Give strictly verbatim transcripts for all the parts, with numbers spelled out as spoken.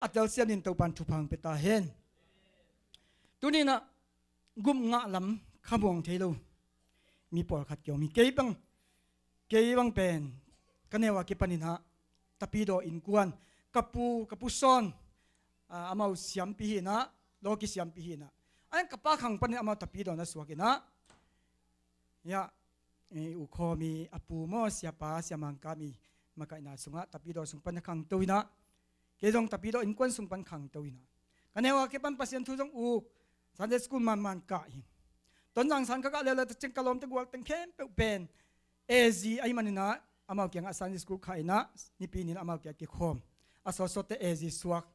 a telsiam in Topan thupha hong pia ta hen. Tuni-in ah gupna ngah lam khamuang thei lo mi pawlkhat kiom hi. Kei bang, kei bang pen ka neu a kipanin ah Tapidaw innkuan, ka pu, ka pu Sawn, ah, amau siampi hi-in ah, lawki siampi hi-in ah, a ka pa khang panin amau Tapidaw na suak in ah, ya, eh, U Khawm i a pu maw, siapa, Sia Mang Kam i makaihna sungah Tapidaw sung pan a khangto in ah, kei zong Tapidaw innkuan sung pan khangto in ah, ka neu a kipan Pasian thu zong uk, Sunday school manman kah hi. Tonzang sang ka kah leuleu tak ciang ka lawmte gualteng khempeuh pen A Z ahih manin ah amau kiangah Sunday school khah in ah, Nipi ni-in amau kiangah kikhawm. A sawtsawtte A Z suak.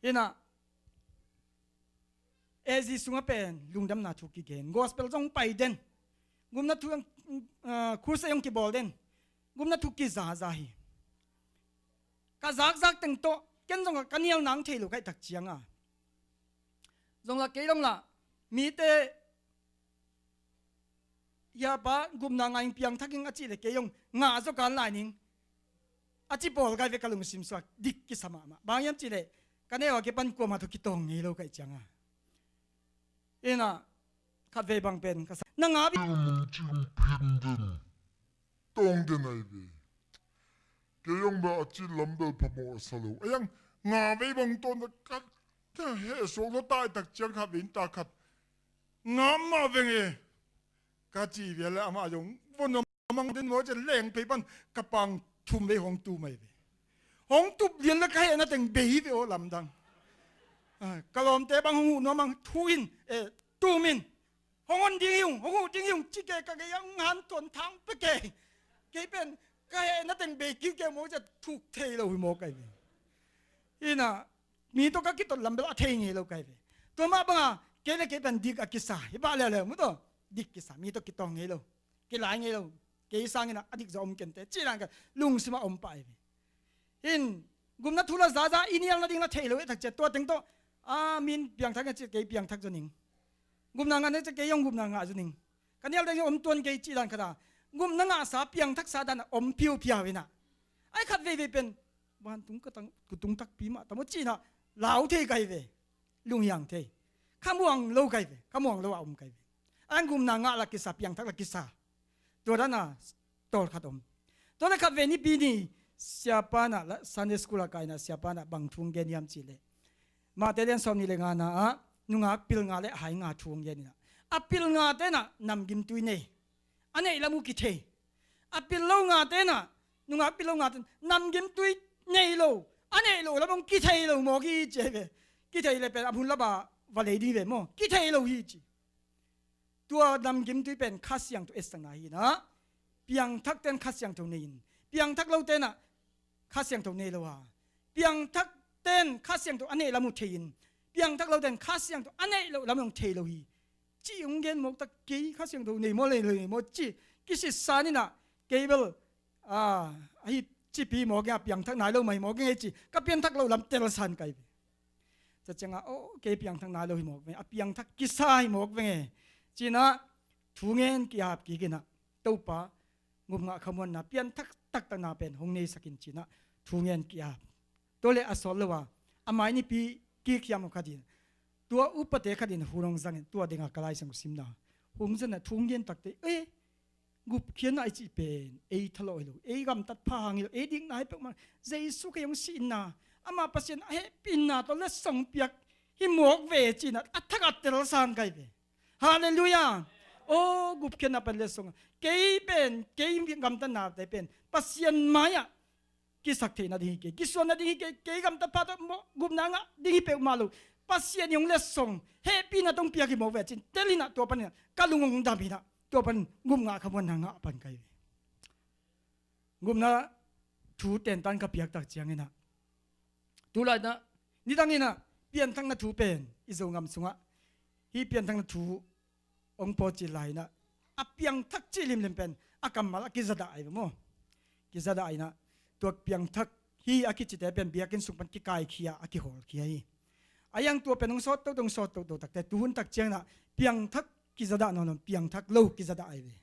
In ah A Z sungah pen lungdamna thu kigen, gospel zong pai den, gupna thu, ah, crusade zong kibawl den, gupna thu kizaza hi. Ka zakzak teng tawh ken zong ka nial nang thei lo ka hih tak ciangah, zong lah kei zong lah mite, "Hia pa, gupna ngah ing, piangthak ing," a cih leh kei zong ngah zaw kan lai ning a ci pawl ka hi ve. Ka lungsim sungah dik kisa mahmah. Bang hiam cih leh ka neu a kipan kuamah tawh kitawng ngei lo ka hih ciangah. In ah khatvei bang pen ka sa, na ngah bik, tawng den ahi ve. Kei zong bel a cih lam bel phamawh a sa lo. A yang ngah vei bang tawng den, ka heh suak lo, tai tak ciang khatvei in ta khat, "Ngah mah veng e," ka cih ve leh amah zong vun a mang den maw, ciah leng phei pan ka pang thum vei hong tum ahi ve. Hong tup lian leh ka hehna teng bei ve aw, lamdang. Ah, ka lawmte bang hong huh nuam ang, thu in, eh, tum in. "Hong hon ding hi ung, hong huh ding hi ung," ci kei, ka gei ah hong hanthawn thang pek kei. Kei pen ka hehna teng bei kik kei maw, ciah thuk thei lo hi maw ka hi ve. In ah mi tawh ka kitot lam bel a thei ngei lo ka hi ve. Tua mah bangah kei leh kei pen dik a kisa hi, bah leuleu maw, tua dik kisa, mi tawh kitawng ngei lo, kilai ngei lo, kei sangin ah a dik zaw om kei inteh, cih dan ka lungsim ah om pah hi ve. In, gupna thu lah zaza, i nial nading lah thei lo, eh, tak ciah tua teng tawh, ah, min piangthak na cih, kei piangthak zaw ning. Gupna ngah na cih, kei zong gupna ngah zaw ning. Ka nial ding om tuan kei cih dan khat a, gupna ngahsa, piangthaksa dan a om phiuphiau in ah, ai khat veivei pen, "Vantung ka tang, ka tung takpi mah tam aw," ci-in ah lau thei ka hi ve. Lunghiang thei. Khamuang lo ka hi ve. Khamuang lo a om ka hi ve. An gupna ngah lah kisa, piangthak lah kisa. Tua dan a tawlkhat om. Tua leh khatvei Nipi ni siapa in ah, Sunday school ah kah in ah siapa in ah bang thu hong gen hiam cih leh, Matthai lian sawmnih leh ngana ah nungak pilnga leh a hai nga thu hong gen in ah, a pilngate in ah namgimtui nei, a neih lam uh kithei. A pil lo ngate in ah, nungak pil lo ngate in namgimtui nei lo, a neih loh lam hong kithei lo mawk hi ci hi ve. Kithei leh pen a hun lam ah va lei ding hi ve maw. Kithei lo hi ci. Tua namgimtui pen Kha Siangtho etsakna hi in ah, piangthakte in Kha Siangtho nei in, piangthak lote in ah Kha Siangtho nei lo a, piangthakte in Kha Siangtho a neih lam uh thei in, piangthak lote in Kha Siangtho a neih loh lam hong thei lo hi ci hong gen mawk tak. Kei Kha Siangtho nei maw, nei lo, nei maw ci kisitsan in ah, kei bel, ah, ahi cipi mawk ing a, piangthak nai lo mah hi mawk ing ei ci, ka piangthak loh lam telsan ka hi ve. Tua ciangah, "Oh, kei piangthak nai lo hi mawk veng, a piangthak kisa hi mawk veng e," ci-in ah thu ngen ki-ap kik in ah, "Topa, gupna ngah khamuanna, piangthak taktakna pen hong neisak in," ci-in ah thu ngen ki-ap. Tua leh a sawt lo a, a mai nipi kik hiam khat in, tua upate khat in hun hong zang in, tua ding a ka Lai Siangtho simna hun zang in ah thu ngen takte, "Eh, gupkhiatna i cih pen ei thalawh hi lo, ei gamtat pha hang hi lo, ei dikna hi peuhmah, Jesu kei hong sihna, amah Pasian a hehpihna tawh letsong piak hi mawk ve," ci-in ah a thak ah telsan ka hi ve. Halleluiah. Aw, gupkhiatna pen letsong a, kei pen, kei gamtatnate pen Pasian mai-ah kisak theih nading hi kei, kisuan nading hi kei, kei gamtat pha tawh maw, gupna ngah ding hi peuhmah lo, Pasian in hong letsong, hehpihna tawh hong piak hi mawk ve ci-in tel in ah, tua panin ah ka lung hong dam in ah, tua panin gupna ngah khamuanna ngah pan ka hi ve. Gupna thu tentan ka piak tak ciangin ah, tu lai-in ah, nidangin ah pianthakna thu pen i Zogam sungah, hih pianthakna thu hong pawlcil lai-in ah, a piangthak cih limlim pen a kammal a kizadah ahi ve maw. Kizadah in ah, tua piangthak hi a kicite pen biakinn sung pan kikaikhia, a kihawlkhia hi. A yang tua pen hong sawt toto, hong sawt toto takte, tuhun tak ciangin ah piangthak kizadah nawn lo, piangthak lo kizadah ahi ve.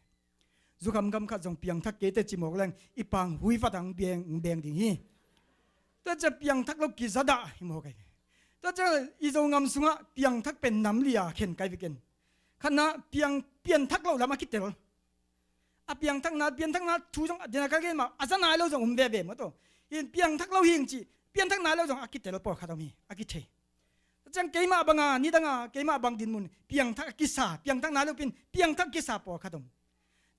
Zukham gam khat zong piangthak keite ci mawk leng i pang hui vat ang beng, beng ding hi. Tua ciang piangthak lo kizadah hi mawk ai ve. Tua ciang i Zogam sungah piangthak pen nam li-a khen kai ve ken. Khatna piang, pianthak lo lam a kitel. A piangthakna, pianthakna thu zong a dena ka gen mah, a za nai lo zong om veve maw taw. Hin piangthak lo hing cih, pianthak nai lo zong a kitel pawlkhat om hi, a kithei. Tua ciang keimah banga, nidanga, keimah bang dinmun, piangthak a kisa, piangthak nai lo pen, piangthak kisa pawlkhat om.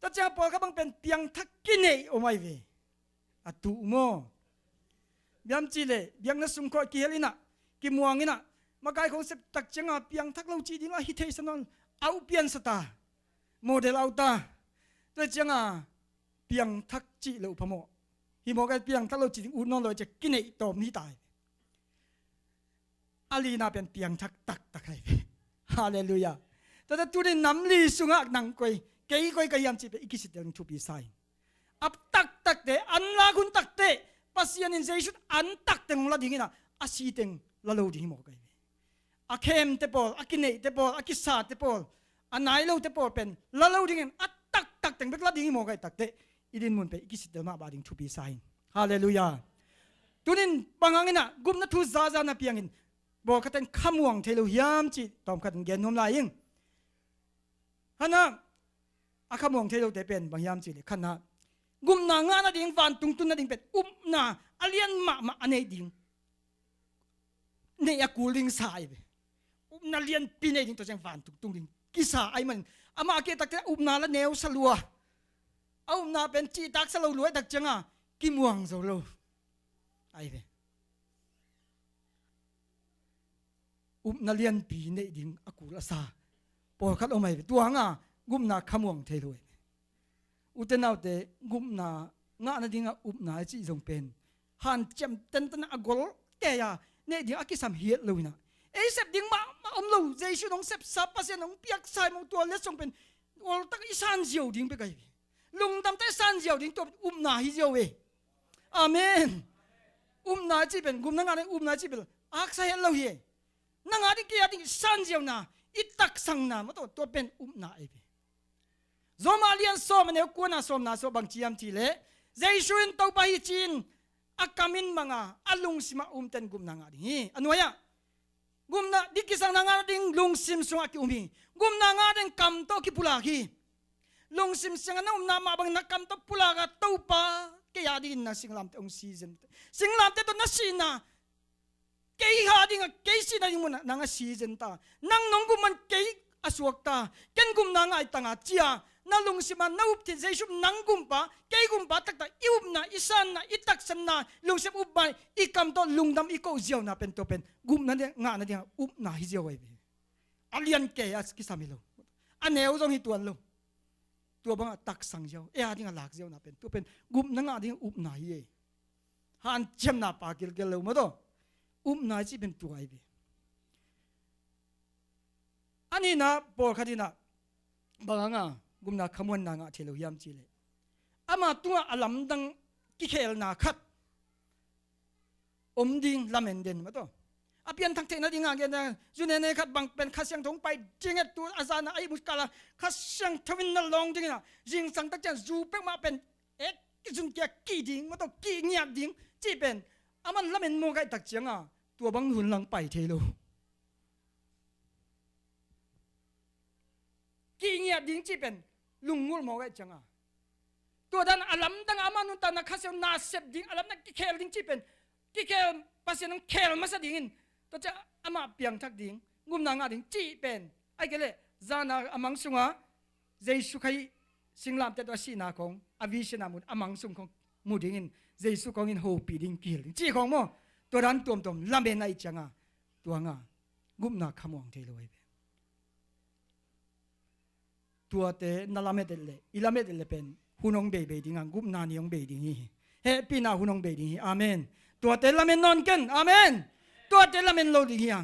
Tua ciang pawlkhat bang pen, piangthak kineih om ai ve. A tuh maw? Biam cih leh, biakna sung khawh kihel inah, kimuang inah, makai khong sep tak cianga piangthak lo cih ding lo a hi thei sa nawn, a uh piansa ta, model a uh ta. Tua cianga piangthak cih lo phamawh. Hi mawk ai piangthak lo cih ding ut nawn lo ciah kineih tawm hi ta ai. A lina pen piangthak taktak ai ve. Halleluiah. Tua tuni nam li sungah nang koi, kei koi ka hiam cih pen i kisittel ding thupi sa ing. A taktakte, an lak hun takte, Pasian in Jesuh an takteng hong la ding inah, a siteng la lo ding hi mawk ai ve. A khemte pawl, a kineihte pawl, a kisate pawl, a nai lote pawl pen la lo dingin a taktak teng bek la ding hi mawk ai takte, i dinmun pen i kisittel mahmah ding thupi sa ing. Halleluiah. Tunin bang hanginah gupna thu zaza na piangin bawlkhatin khamuang thei lo hiam cih tawmkhatin gen nuam lai ing. Hanah a khamuang thei lote pen bang hiam cih leh khatna gupna ngah nading vantung tun nading pen upna a lian mahmah a neih ding, neih a kul ding sa ai ve. Upna lianpi neih ding tua ciang vantung tung ding kisa ai manin amah a keh takte upna la neu sa lua. A upna pen cihtak sa lo lua ai tak cianga kimuang zo lo ai ve. Upna lianpi neih ding a kul a sa pawlkhat om ai ve. Tua hanga gupna khamuang thei lo ai ve. Ute naute, gupna ngah nadinga upna i cih zong pen hanciam tenten a gol kei a neih ding a kisam hiat lo inah, ei sep ding mahmah om lo, Jesuh in hong sepsa, Pasian in hong piaksa hi mawk, tua letsong pen oltak i san ziau ding bek ai ve. Lungdamte i san ziau ding tua pen upna hi ziau ve. Amen. Upna i cih pen, gupna ngah nading upna i cih pen a haksa hiat lo hi. Na ngah ding, kei a ding i san ziauna, i taksangna maw taw, tua pen upna ai ve. Rom a lian sawm a neu kuana sawmna sawm bang ci hiam cih leh, Jesuh in Topa hi ci-in a kam in mang a, a lungsimah umten gupna ngah ding hi. A nuai-ah gupna ding kisangna ngah ding lungsim sungah ki-um hi. Gupna ngah ding kam tawh kipulak hi. Lungsim siangah na upna mah bangin na kam tawh pulak a, Topa, kei a dingin na singlamteh hong si zen. Singlamteh tawh na sihna, kei a dingah, kei sihna ding munah nang a si zen ta. Nang nong gum man kei a suak ta. Ken gupna ngah tang a ci-a na lungsim a na up thei, Jesuh nang gumpa, kei gumpa taktak i upna, i sanna, i taksanna, lungsim up mai, i kam tawh lungdam i koh ziauna pen tua pen gupna ding, ngah nadinga upna hi ziau ai ve. A lian kei a kisam hi lo. A neu zong hi tuan lo. Tua bangah taksang ziau, ei a dingah lak ziauna pen tua pen gupna ngah ding upna hi ei. Hanciamna pa kilkel lo maw taw. Upna i cih pen tua ai ve. A nihna pawlkhat inah bang hanga gupna khamuanna ngah thei lo hiam cih leh, ama tungah a lamdang kikhelna khat om ding lamen den maw taw. A pianthak theihna dingah gen ding, zu nene khat bang pen Kha Siangtho hong pai ding et tu a zana a ihmu kala Kha Siangtho in na lawng dingin ah, zingsang tak ciang zu peuhmah pen et kizun kia kih ding maw taw, kih ngiat ding cih pen aman lamen mawk ai tak cianga tua bang hun lang pai thei lo. Kih ngiat ding cih pen lungngulh mawk ai cianga, tua dan a lamdang a ama nuntakna Kha Siangtho na sep ding, a lamdang kikhel ding cih pen kikhel, Pasian hong khel masa dingin tua ciang amah piangthak ding, gupna ngah ding cih pen ai kei leh zana a mang sunga Jesu Khazih singlamteh tawh a sihna khong a vision a mun a mang sung khong mu dingin Jesu khong in hopih ding kihel ding cih khong maw, tua dan tuamtuam lamen ai cianga tua nga gupna khamuang thei lo ai ve. Tuate na lamet et leh, i lamet et leh pen hun hong beibei dinga, gupna ni hong bei ding hi. Hehpihna hun hong bei ding hi. Amen. Tuate lamen nawn ken. Amen. Tuate lamen lo ding hi a.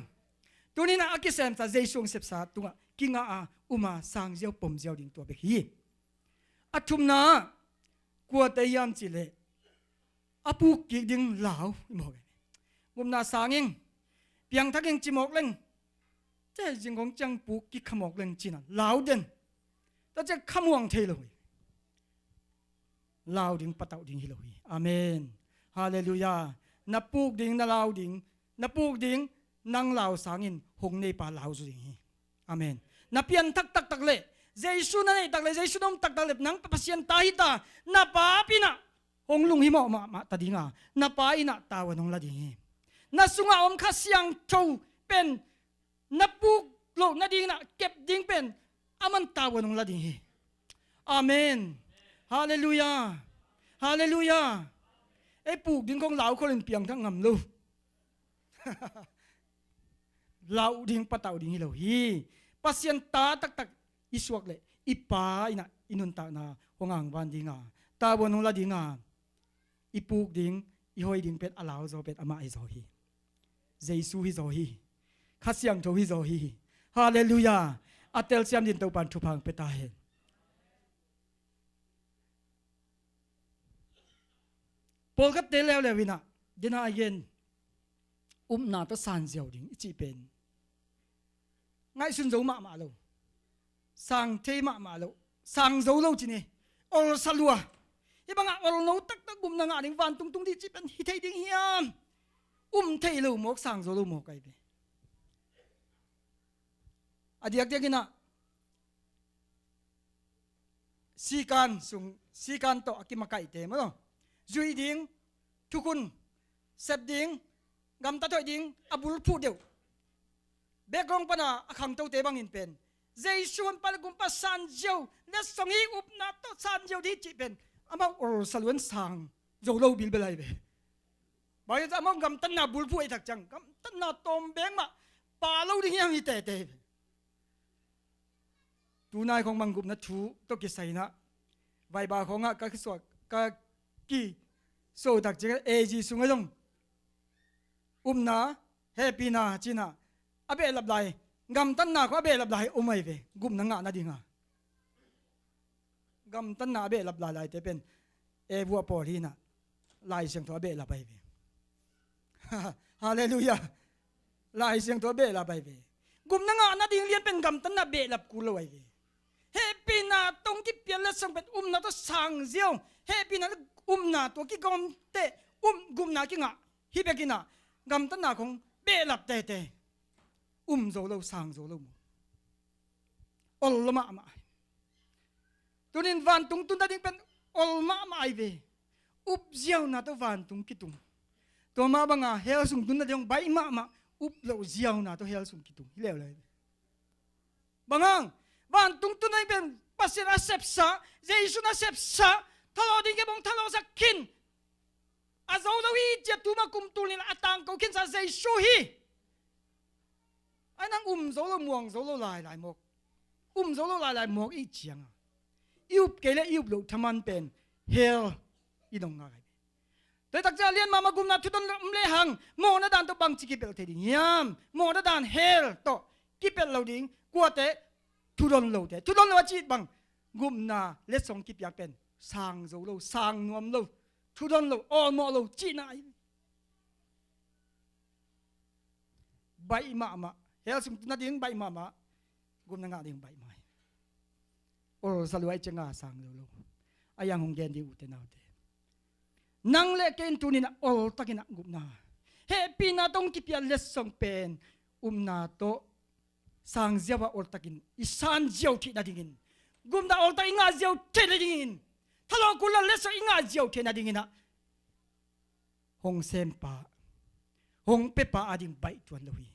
Tuninah a kisemsa Jesu hong sepsa tungah kingah a, uma, sangziau, pomziau ding tua bek hi. A thumna ah kuate hiam cihleh a puk kik ding lau i mawk e. Gupna sang ing, piangthak ing ci mawk leng, ceh zingkong ciang puk kik kha mawk leng cina lau den. Tua ciang khamuang thei lo hi. Lau ding patauh ding hi lo hi. Amen. Halleluiah. Na puk ding, na lau ding, na puk ding, nang lau sangin hong neipa lau zaw ding hi. Amen. Na pianthak taktak le, Jesu na neih tak le, Jesu na um taktak le, nang Pasian ta hi ta, na Pa pi in ah hong lunghimawh mahmah ta ding a, na Pa in ah tavuan hong la ding hi. Na sungah om Kha Siangtho pen na puk loh nadingin ah kep ding pen aman tavuan hong la ding hi. Amen. Halleluiah. Halleluiah. Ei puk ding khong lau khol in piangthak ngam lo. Lau ding, patau ding hi lo hi. Pasian ta taktak i suak leh i Pa in ah i nuntakna hong angvan ding a, tavuan hong la ding a, i puk ding, i hoi ding pen a lau zaw pen amah hi zaw hi. Jesu hi zaw hi. Kha Siangtho hi zaw hi. Halleluiah. A telsiam din Topa'n thupha hong pia ta hen. Pawlkhatte leuleu in ah, dena a gen, upna tawh sang ziau ding i cih pen ngaihsun zo mahmah lo. Sang thei mahmah lo. Sang zo lo ci ni. Olsa lua. Hih bangah olno taktak gupna ngah ding, vantung tung ding cih pen hi thei ding hiam? Um thei lo mawk, sang zo lo mawk ahi ve. A diakdiak in ah, sikan sung, sikan tawh a kimakaihte maw, zuih ding, thukhun sep ding, gamtat hoih ding, a bulphuh deuh. Background pana a khangtote bangin pen, Jesu honpa le gumpa sang ziau, letsong hi, upna tawh sang ziau ding cih pen amau olsa luan, sang zo lo bilbel ahi ve. Bang hiam cih leh amau gamtatna bulphuh ahih tak ciang, gamtatna tawm bek mah pha lo ding hiam hi tete. Tunai khong bang gupna thu tawh kisai in ah, Viber khong ah ka kisuak, ka kisuak tak ciang, A G sungah zong upna, hehpihna ci-in ah a behlap lai, gamtatna khong a behlap lai om ahi ve, gupna ngah nading a. Gamtatna a behlap lailaite pen, e, vuah pawl hi in ah, Lai Siangtho a behlap ahi ve. Halleluiah. Lai Siangtho a behlap ahi ve. Gupna ngah nading lian pen gamtatna behlap kul lo ahi ve. Hehpihna tawh hong kipia letsong pen upna tawh sang ziau. Hehpihna le upna tawh kigawm teh, um, gupna kingah hi bek in ah, gamtatna khong behlap tete. Um zo lo, sang zo lo maw. Ol lo mahmah. Tunin vantung tun nading pen ol mahmah ahi ve. Up ziauna tawh vantung kitung. Tua mah banga hell sung tun nading hong baih mahmah. Up loh ziauna tawh hell sung kitung hi leuleu hi. Bang hang? Vantung tun nading pen Pasian a sepsa, Jesu na sepsa, thalawh ding kei bang thalawhsak khin. A zo lo hi, ciah tuma kum tul nih a tangko khinsa Jesu hi. Ai nang um zo lo, muang zo lo lailai mawk. Um zo lo lailai mawk i cianga, i up kei le i up loh thaman pen hell i dong ngak ahi. Tua tak ciah lian mahmah gupna thudon om lehang, mawhna dan tawh bangci kipelh thei ding hiam? Mawhna dan hell tawh kipelh lo ding, kuate? Thudon lote. Thudon lo a cih bang, gupna letsong kipiak pen sang zo lo, sang nuam lo, thudon lo, awlmawh lo cihna ahi. Baih mahmah. Hell sung tun nading baih mahmah. Gupna ngah ding baih mahmah. Olsa lua i cianga sang zo lo. A yang hong gen ding ute naute. Nang le kei in tunin a oltakin a gupna, hehpihna tawh hong kipia letsong pen upna tawh sang ziau a oltakin i sang ziau theih nadingin, gupna oltak i ngah ziau theih nadingin, thalawh kul a letsong i ngah ziau theih nadingin ah, hong sempa, hong piapa ading baih tuan lo hi.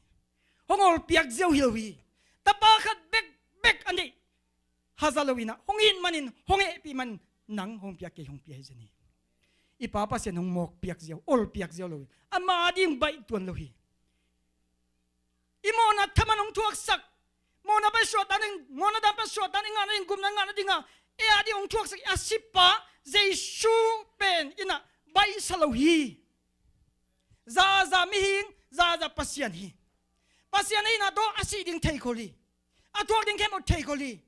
Hong olpiak ziau hi lo hi. Tapa khat bekbek a neih haza lo in ah, hong it manin, hong hehpih manin, nang hong piak, kei hong pia hi zen hi. I Pa Pasian hong mawkpiak ziau, olpiak ziau lo hi. Ama ading baih tuan lo hi. I mawhna thaman hong thuaksak, mawhna pai suahtak ding, mawhna dan pai suahtak ding, ngah nading, gupna ngah nadinga ei ading hong thuaksak a sipa Jesu pen in ah baihsa lo hi. Zaza mihing, zaza Pasian hi. Pasian ahihna tawh a sih ding theikhol hi. A thuak ding khempeuh theikhol hi.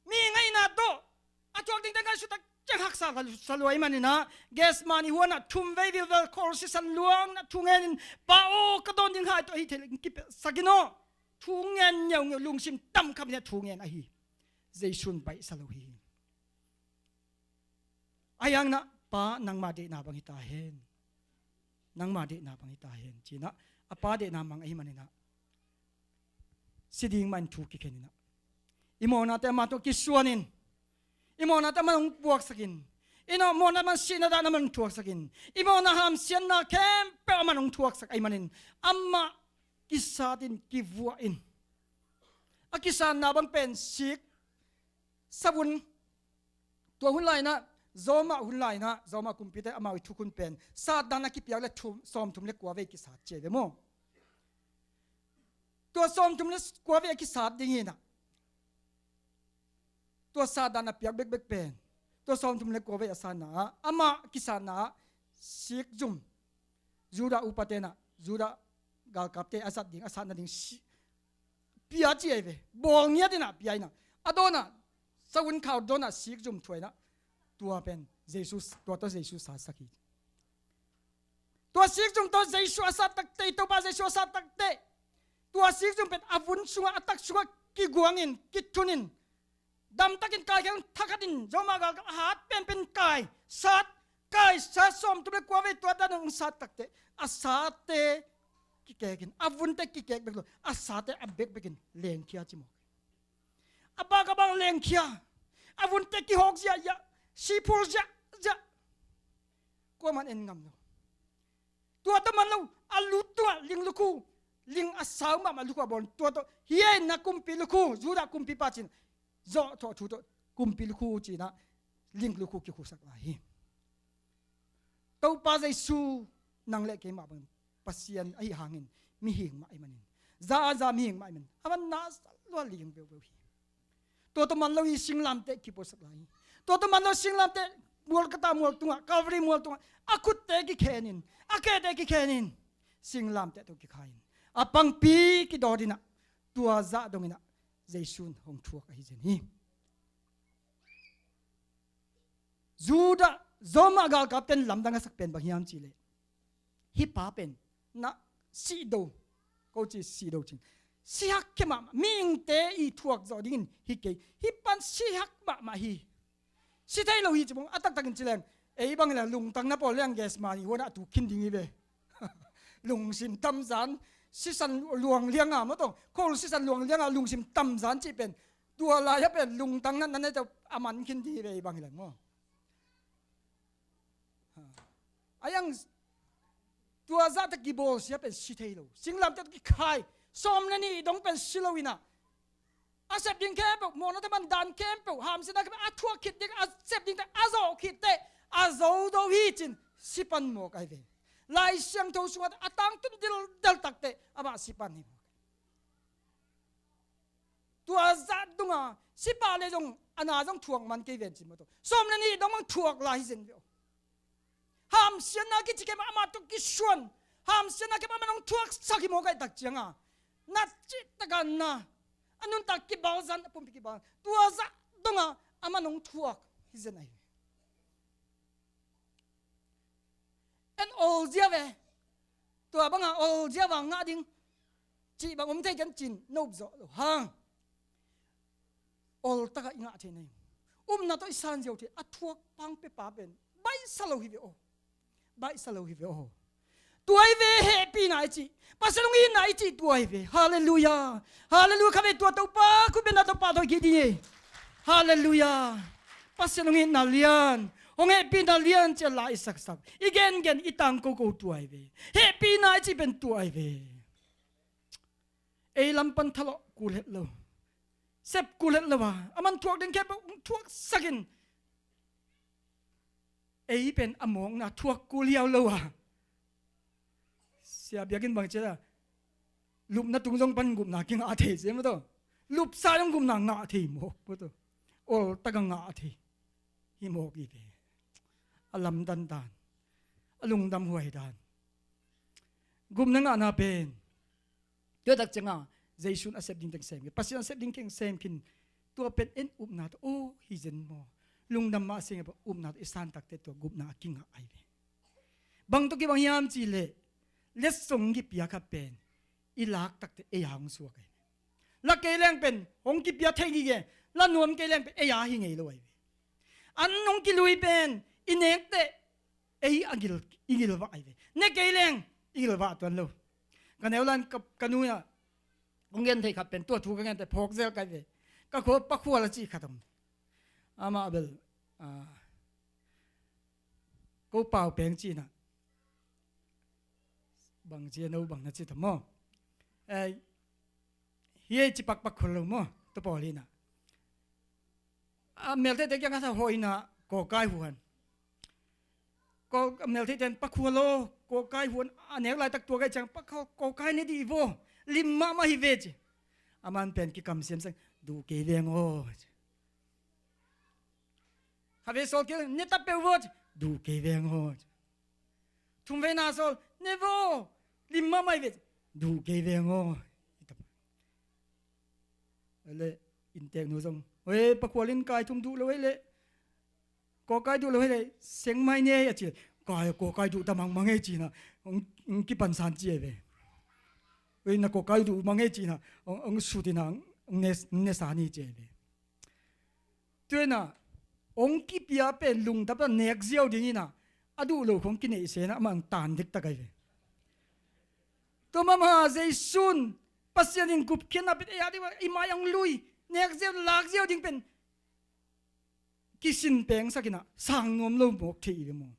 Mihing ahihna tawh a thuak dingte ngaihsut tak ciang haksa sa lua ahih manin ah, Gethsemane huan ah thumvei vilvel khualsi san luang in ah thu ngenin, Pa aw, ka dawn ding hai tawh ahih thei leh kipelhsak in aw. Thu ngen ngeungeu, lungsim tam kham in ah thu ngen ahi. Jesu in baihsa lo hi. Ahi hangin ah, Pa, nangma deihna bang hi ta hen. nangma deihna bang hi ta hen, ci-in ah, a Pa deihna mang ahih manin ah, si ding mah in thu kikhen in ah, i mawhnate ama tungah kisuan in, i mawhnate aman hong puaksak in, i mawhnate aman sihna dan aman hong thuaksak in, i mawhna hamsiatna khempeuh aman hong thuaksak ahih manin, amah kisat in, kivuah in. A kisatna bang pen sik, savun, tua hun lai-in ah, Roma hun lai-in ah, Roma kumpite amau i thukhun pen sat dan a kipiak leh thu, sawmthum le kua vei kisat ci hi ve maw. Tua sawmthum le kua vei a kisat ding hi-in ah, tua sat dan a piak bekbek pen, tua sawmthum le kua vei a satna ah, amah kisatna ah, sik zum, Judah upate in ah, Judah galkapte a zat ding, a sat nading si-, pia ci hi ve. Bawl ngiat in ah pia in ah, a dawn ah, savun khau dawn ah sik zum thuah in ah, tua pen Jesu, tua tawh Jesu satsak hi. Tua sik zum tawh Jesu a sat takteh, Topa Jesu a sat takteh, tua sik zum pen a vun sungah, a tak sungah kiguang in, kithun in, damtakin kaikhia un, thakhat in, Roma galkap a hat penpen kai, sat, kai, sat, sawmthum le kua vei tua dan hong sat takteh, a sate kikek in, a vunte kikek bek lo, a sate a bekbekin lengkhia ci mawk. A bak a bak lengkhia, a vunte kihawk ziahziah, siphul ziahziah. Kuaman en ngam lo. Tua tawh man lo, a lu tungah ling lukhu, ling a sau mahmah lukhu a bawl, tua tawh, hi ei na kumpi lukhu, Judah kumpipa ci-in, zawh thawh thu tawh, kumpi lukhu ci-in ah, ling lukhu kikhusak lai hi. Topa Jesu, nang le kei mah bang Pasian ahih hangin, mihing mah ahih manin, za a za mihing mah ahih manin, a man na sa lua ling beubeu hi. Tua tawh man lo hi, singlamteh kipuaksak lai hi. Tua tawh man lo, singlamteh mual, kata mual tungah, Calvary mual tungah a khutte kikhen in, a khete kikhen in, singlamteh tawh kikhai in, a pangpi kidawt in ah, tua zah dong in ah Jesu in hong thuak ahi zen hi. Judah, Roma galkapte in lamdang a sak pen bang hiam cih leh, hih pa pen na sihdo, ko ci sihdo cin, sihak khia mahmah, mihingte i thuak zawh dingin hi kei, hih pan sihak mahmah hi. Si thei lo hi ci bang, a taktakin ci leng, ei bang hi leng lungtang na pawl leng gas mani huan ah tuk khin ding hi ve. Lungsim tamzan, sisan luang lianga maw tawh, khol sisan luang lianga lungsim tamzan cih pen, tua lai-ah pen lungtang na, na nei tawh a man khin ding hi ve, ei bang hi leng maw. Ha. A yang tua zahte kibawlsia pen si thei lo. Singlamteh tawh kikhai. Sawm le nih dong pen si lo in ah, a sep ding khempeuh, mawhna tawh man dan khempeuh, hamsiatna khempeuh a thuak khit ding, a sep dingte a zawh khit teh, a zo do hi cin si pan mawk ahi ve. Lai Siangtho sungah a tangtun dildel tak teh amah si pan hi mawk. Tua zah dong a, si pah leh zong a na zong thuak man kei ven cin maw tawh. Sawm le nih dong bang thuak lai hi zen ve aw. Hamsiatna kici khempeuh amah tawh kisuan. Hamsiatna khempeuh amah nong thuaksak hi mawk ahih tak cianga, na cihtak a na, a nuntak kibalzan, a pumpi kibalzan, tua zah dong a amah nong thuak hi zen ahi. En ol zia ve. Tua banga ol zia vang ngah ding cih bang om thei ken cin, nop zawh lo hang. Ol takah i ngah thei na hi. Upna tawh i san ziau thei, a thuak pang pia pa pen baihsa lo hi ve aw. Baihsa lo hi ve aw. Tua hi ve hehpihna i cih, Pasian hong itna i cih tua hi ve. Halleluiah. Halleluiah. Kha ve tua Topa khut bengna tawh pahtawi kik ding hi. Halleluiah. Pasian hong itna lian, hong hehpihna lian ci-a la i saksak, i gengen, i tangkoko tua hi ve. Hehpihna i cih pen tua hi ve. Ei lam pan thalawh kul het lo, sep kul het lo a, a man thuak ding khempeuh hong thuaksak in, ei pen a mawkna thuak kul hiau lo a. Sia biakinn bang ci a, lupna tung zong pan gupna kingah thei ci maw tawh. Lupsa zong gupna ngah thei mawk maw tawh. Ol taka ngah thei hi mawk hi ve. A lamdang dan, a lungdam huai dan. Gupna ngahna pen, tua tak cianga Jesu in a sep ding teng sem khin, Pasian a sep ding teng sem khin. Tua pen en upna tawh, aw, hi zen maw? Lungdam mah seng a, upna tawh i san tak teh tua gupna a kingah ahi ve. Bang tawh kibang hiam cih leh, letsong kipia khat pen i lak tak teh ei a hong suak ahi ve. La kei leng pen hong kipia thei ngei, la nuam kei leng pen ei a hi ngei lo ahi ve. An hong kilui pen i nek teh ei a gil, i gilvah ahi ve. Ne kei leng i gilvah tuan lo. Ka neu lai-in ka, ka nu in ah hong gen thei khat pen tua thu ka gen teh phawk zel ka hi ve. Ka khua Pakhual a ci khat om. Amah bel, ah, ko Pau Peng ci-in ah, bang ci a, no bang na ci tam maw? Eh, hi ei ci pakpak khol lo maw, tua pawl hi-in ah. A meltheite kiang a sa hawh in ah kawkai huan. Kaw, a meltheite in Pakhual aw, kawkai huan a nek laitak tua ka hih ciang, Pakhual, kawkai ne dih vaw, lim mahmah hi ve ci. Aman pen kikam siamsiam, duh kei veng aw ci. Khatvei sawl kei, ne ta peuh vaw ci, duh kei veng aw ci. Thumveina sawl, ne vaw, lim mahmah hi ve ci, duh kei veng aw. Leh innteknu zong, hoi, Pakhual in kai thum duh lo hei leh, kawkai duh lo hei leh, seng mai ni ei a ci leh, kai, kawkai duh ta mangmang ei ci-in ah, hong, hong kipansan ci ei ve. Hoi, na kawkai duh mang ei ci-in ah, hong, hong sut in ah, hong ne, hong ne sa ni ci ei ve. Tua in ah hong kipia pen lungdam tak nek ziau ding in ah, a duh lo khong kineihsa in ah, amah hong tan diktak ahi ve. Tua mahmah Jesu in Pasian in gupkhiatna pia ei a ding, i mai-ah hong lui, nek ziau, lak ziau ding pen kisin pengsak in ah, sang nuam lo mawk thei i ve maw.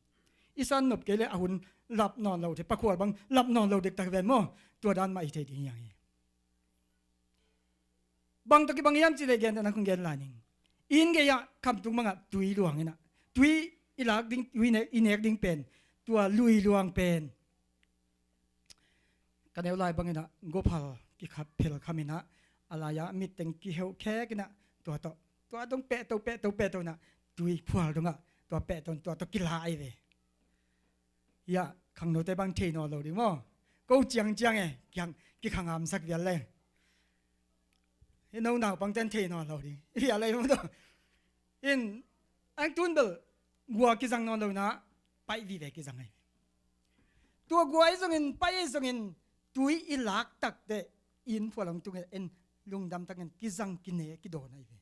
I san nop kei leh a hun lap nawn lo thei, Pakhual bang lap nawn lo diktak hi ve maw. Tua dan mah hi thei ding hi hang hi. Bang tawh kibang hiam cih leh, gentehna kong gen lai ning. Inn gei-ah khamtung bangah tui luang in ah, tui i lak ding, tui ne-, i nek ding pen, tua lui luang pen, ka neu lai bang in ah, gawphal kikhap phel kham in ah, a lai-ah mitteng kiheuh khek in ah, tua tawh, tua dong pehto, pehto, pehto in ah, tui phual dongah tua pehto in tua tawh kila ahi ve. Hiah khangnote bang thei nawn lo ding maw. Ko ciangciang e, kiang, kikhangamsak vial le. Hih no naupangte in thei nawn lo ding. Vial le maw tawh. In, ang tun bel, gua kizang nawn lo in ah, paih vive kizang ahi. Tua gua ahi zongin, paih ahi zongin, tui i lak takteh, inn phual hong tung in, lungdam takin kizang kine kidawn ahi ve.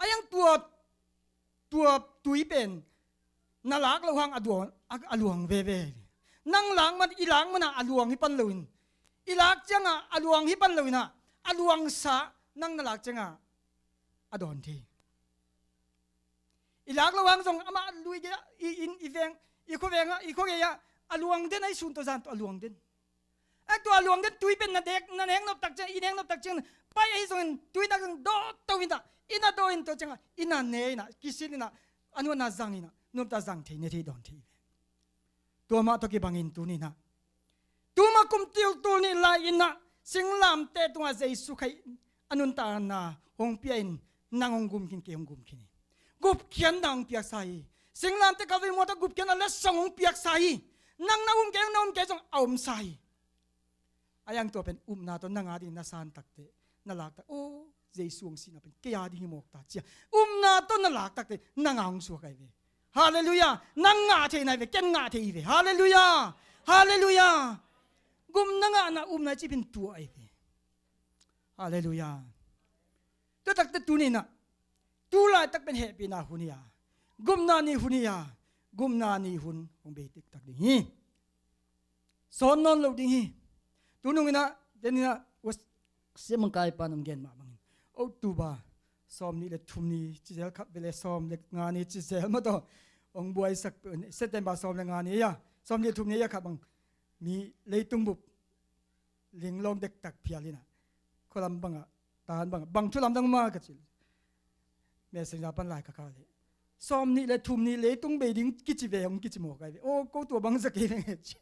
Ahi hang tua, tua tui pen na lak loh hang a duang, a, a luang veve. Nang lak man, i lak man ah a luang hi pan lo in, i lak ciangah a luang hi pan lo in ah, a luangsa nang na lak ciangah a dawn thei. I lak loh hang zong amah lui gei-ah, i inn, i veng, i khuaveng ah, i khuagei ah a luang den, ahi sun tawh zan tawh a luang den. Ahi tua a luang den tui pen na nek, na nek nop tak ciang, i nek nop tak ciang, paih ahi zongin tui nak zong dawh to in ah, i na dawh in tua ciangah, i na ne in ah, kisil in ah, a nuamna zang in ah, nuamta zang thei, ne thei, dawn thei ve. Tua mah tawh kibangin tuni-in ah, tuma kum tultul nih lai-in ah, singlamteh tungah Jesu Khrih a nuntakna hong pia in, nang hong gum khin, kei hong gum khin hi. Gupkhiatna hong piaksa hi. Singlamteh Calvary mual tawh gupkhiatna letsong hong piaksa hi. Nang na um kei, na um kei zong a omsa hi. Ahi hang tua pen upna tawh nang a dingin na san takteh, na lak tak, aw, Jesu hong sihna pen kei a ding hi mawk ta, ci-a upna tawh na lak takteh, nang a hong suak ahi ve. Halleluiah. Nang ngah theihna hi ve, ken ngah thei hi ve. Halleluiah. Halleluiah. Gupna ngahna, upna i cih pen tua ahi ve. Halleluiah. Tua takteh tuni-in ah, tu laitak pen hehpihna hun hi a, gupna ni hun hi a, gupna ni hun hong bei diktak ding hi. Sawt nawn lo ding hi. Tunung in ah, den in ah, Siamangkai pan hong gen mah bangin, October sawmnih le thum ni ci zel, khat vei le sawm le nga ni ci zel mah tawh hong buaisak, September sawm le nga ni a, sawmnih le thum ni a khat bang, mi leitung bup linglawng dektak phial in ah, khualam bangah, tan bangah, bang thu lamdang mah ka cih leh, Messenger pan lai ka kah leh, sawmnih le thum ni leitung bei ding kici ve, hong kici mawk ahi ve. Aw, ko tua bang za kei veng e ci.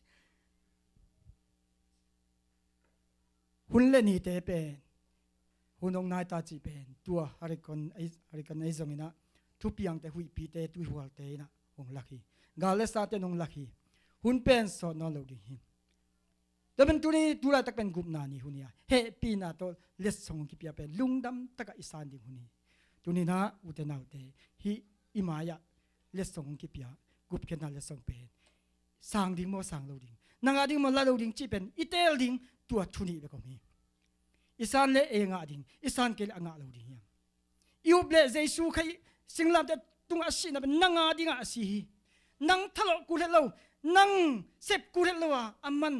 Hun le nite pen, hun hong nai ta cih pen, tua hurricane ahi, hurricane ahi zongin ah, thupiangte, huihpite, tuihualte in ah hong lak hi. Gal le sate in hong lak hi. Hun pen sawt nawn lo ding hi. Tua pen tuni, tu laitak pen gupna ni hun hi a, hehpihna tawh letsong hong kipia pen lungdam takah i san ding hun hi. Tuni-in ah, ute naute, hih i mai-ah letsong hong kipia, gupkhiatna letsong pen sang ding maw, sang lo ding, nang a ding maw, la lo ding cih pen i teel ding, tua thu nih bek om hi. I san leh ei ngah ding, i san kei leh a ngah lo ding hiam? I up leh Jesu Khrih singlamteh tungah a sihna pen nang a dingah a si hi. nang thalawh kul het lo, nang sep kul het lo a, aman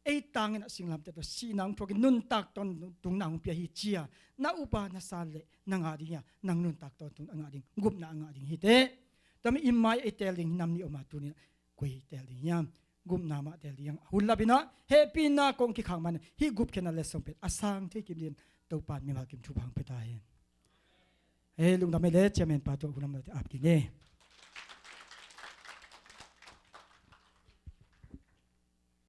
ei tangin a singlamteh tawh sihna hong thuakin nuntak tawntungna hong pia hi ci-a na upa na san le na ngah ding hi a, nang nuntak tawntungna a ngah ding, gupna a ngah ding hi teh. Tua manin i mai-ah i teel ding hi nam nih om a, tuni-in ah koi teel ding hiam? Gupna mah teel ding hiam? Hun lapin ah hehpihna kong kikhak man hih gupkhiatna letsong pen a sang thei kim dingin Topa'n mimal kim thupha hong pia ta hen. Hei, lungdam ei le, chairman pa tawh hun lam lote ap kik ni.